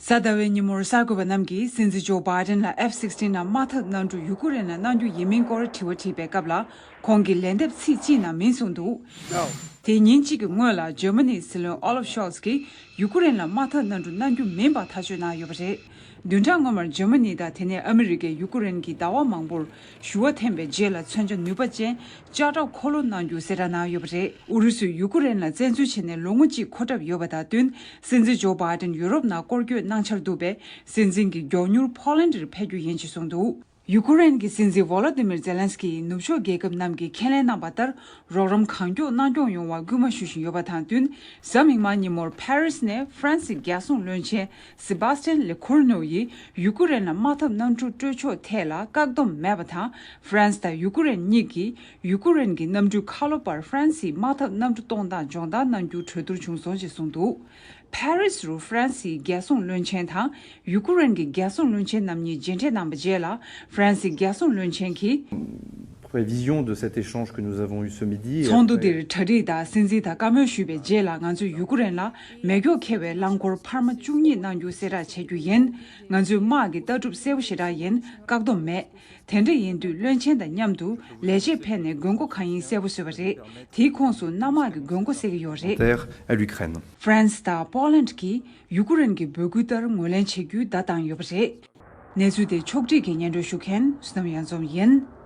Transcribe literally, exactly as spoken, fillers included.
གཟའ་ཟླ་བའི་ཉིན་མོར་གསར་འགོད་པ་རྣམས་ཀྱིས་སྲིད་འཛིན་ཇོ་བྷའི་ཌེན་ལ་ཨེཕ་སིག་སྟིན་ནང་དམག་འཐབ་གནང་གྲུ་ཡུ་ཀེ་རེན་ལ་གནང་རྒྱུ་ཡིན་མིན་སྐོར་དྲི་བ་དྲིས་པའི་སྐབས་ལ། ཁོང་གིས་ལན་འདེབས་ཚིག་གཅིག་ནང་མིན་གསུངས་འདུག། དེ་ཉིན་གཅིག་གི་སྔོན་ལ་ཇར་མ་ནིའི་སྲིད་བློན་ཨོ་ལབ་ཤོལ་ཚ་གིས་ཡུ་ཀེ་རེན་ལ་དམག་འཐབ་གནང་གྲུ་གནང་རྒྱུ་མིན་པ་ཐག་གཅོད་གནང་ཡོད་པ་རེད། བདུན་ཕྲག་སྔོན་མར་ཇར་མ་ནི་དང་དེ་ནས་ཨ་མི་རི་ཀས་ཡུ་ཀེ་རེན་གྱི་ཟླ་བ་མང་པོར་ཞུ་བ་འཐེན་པའི་རྗེས་ལ་མཚོན་ཆ་ནུས་པ་ཅན་ལྕགས་ཁྲབ་འཁོར་ལོ་གནང་རྒྱུ་གསལ་བསྒྲགས་གནང་ཡོད་པ་རེད། ཨུ་རུ་སུས་ཡུ་ཀེ་རེན་ལ་བཙན་འཛུལ་བྱས་ནས་ལོ་ངོ་གཅིག་འཁོར་གྲབས་ཡོད་པ་དང་བསྟུན། སྲིད་འཛིན་ཇོ་བྷའི་ཌེན་ཡུ་རོབ་ནང་སྐོར་སྐྱོད་གནང་འཆར་འདུག་པས། སྲིད་འཛིན་གྱི་མགྱོགས་མྱུར་ཕོ་ལན་ཌི་རུ་ཕེབས་རྒྱུ་ཡིན་ཞེས་གསུངས་འདུག། ཡུ་ཀེ་རེན་གྱི་སྲིད་འཛིན་ཝོ་ལོ་དི་མིར་ཛེ་ལན་སི་ཀིས་ནུབ་ཕྱོགས་རྒྱལ་ཁབ་རྣམས་ཀྱིས་ཁས་ལེན་གནང་བ་ལྟར། རོགས་རམ་གང་མགྱོགས་གནང་སྐྱོང་ཡོང་བར་སྐུལ་མ་ཞུ་བཞིན་ཡོད་པ་དང་བསྟུན། གཟའ་མིག་དམར་ཉིན་མོར་ཕ་རི་སི་ནས་ཧྥ་རན་སིའི་རྒྱལ་སྲུང་བློན་ཆེན་སི་བྷ་སྟན་ལེ་ཁོར་ནོ་ཡིས་ཡུ་ཀེ་རེན་ལ་དམག་འཐབ་གནང་གྲུ་སྤྲོད་ཕྱོགས་ཐད་ལ་བཀག་སྡོམ་མེད་པ་དང་། ཧྥ་རན་སི་དང་ཡུ་ཀེ་རེན་གཉིས་ཀྱིས་ཡུ་ཀེ་རེན་གྱི་གནམ་གྲུའི་ཁ་ལོ་པར་ཧྥ་རན་སིའི་དམག་འཐབ་གནམ་གྲུ་གཏོང་སྟངས་སྦྱོང་བརྡར་གནང་རྒྱུ་གྲོས་བསྡུར་བྱུང་སོང་ཞེས་གསུངས་འདུག། ཕ་རི་སི་རུ་ཧྥ་རན་སིའི་རྒྱལ་སྲུང་བློན་ཆེན་དང་ཡུ་ཀེ་རེན་གྱི་རྒྱལ་སྲུང་བློན་ཆེན་རྣམ་གཉིས་མཇལ་འཕྲད་གནང་བའི་རྗེས་ལ། ཧྥ་རན་སིའི་རྒྱལ་སྲུང་བློན་ཆེན་གྱིས། Prévision de cet échange que nous avons eu ce midi. ཚོགས་འདུ་འདིར་གྲ་སྒྲིག་དང་སྲིད་འཛིན་དང་བཀའ་མོལ་ཞུས་པའི་རྗེས་ལ། ང་ཚོས་ཡུ་ཀེ་རེན་ལ་མེ་སྒྱོགས་འཁྱེར་བའི་རླངས་འཁོར་འཕར་མ་བཅུ་གཉིས་གནང་རྒྱུ་གསལ་བསྒྲགས་བྱེད་རྒྱུ་ཡིན། ང་ཚོའི་དམག་གི་ལྟ་གྲུབ་གསལ་པོ་ཞེ་དྲག་ཡིན། བཀག་སྡོམ་མེད། དེ་འདྲ་ཡིན་དུས་བློན་ཆེན་དང་མཉམ་དུ་ལས་བྱེད་ཕེབས་ནས་དགོས་མཁོ་གང་ཡིན་གསལ་པོ་བཟོས་པ་རེད། དེའི་ཁོངས་སུ་གནམ་དམག་གི་དགོས་མཁོ་གསལ་གྱི་ཡོད་རེད། Terre à l'Ukraine. ཧྥ་རན་སི་དང་པོ་ལན་ཌི་གིས་ཡུ་ཀེ་རེན་གྱི་འབོད་སྐུལ་ལྟར་ངོས་ལེན་བྱེད་རྒྱུའི་བརྡ་བཏང་ཡོད་པ་རེད། གནས་ཚུལ་དེ་ཕྱོགས་སྒྲིག་གིས་སྙན་སྒྲོན་ཞུ་མཁན་བསོད་ནམས་གཡང་འཛོམས་ཡིན།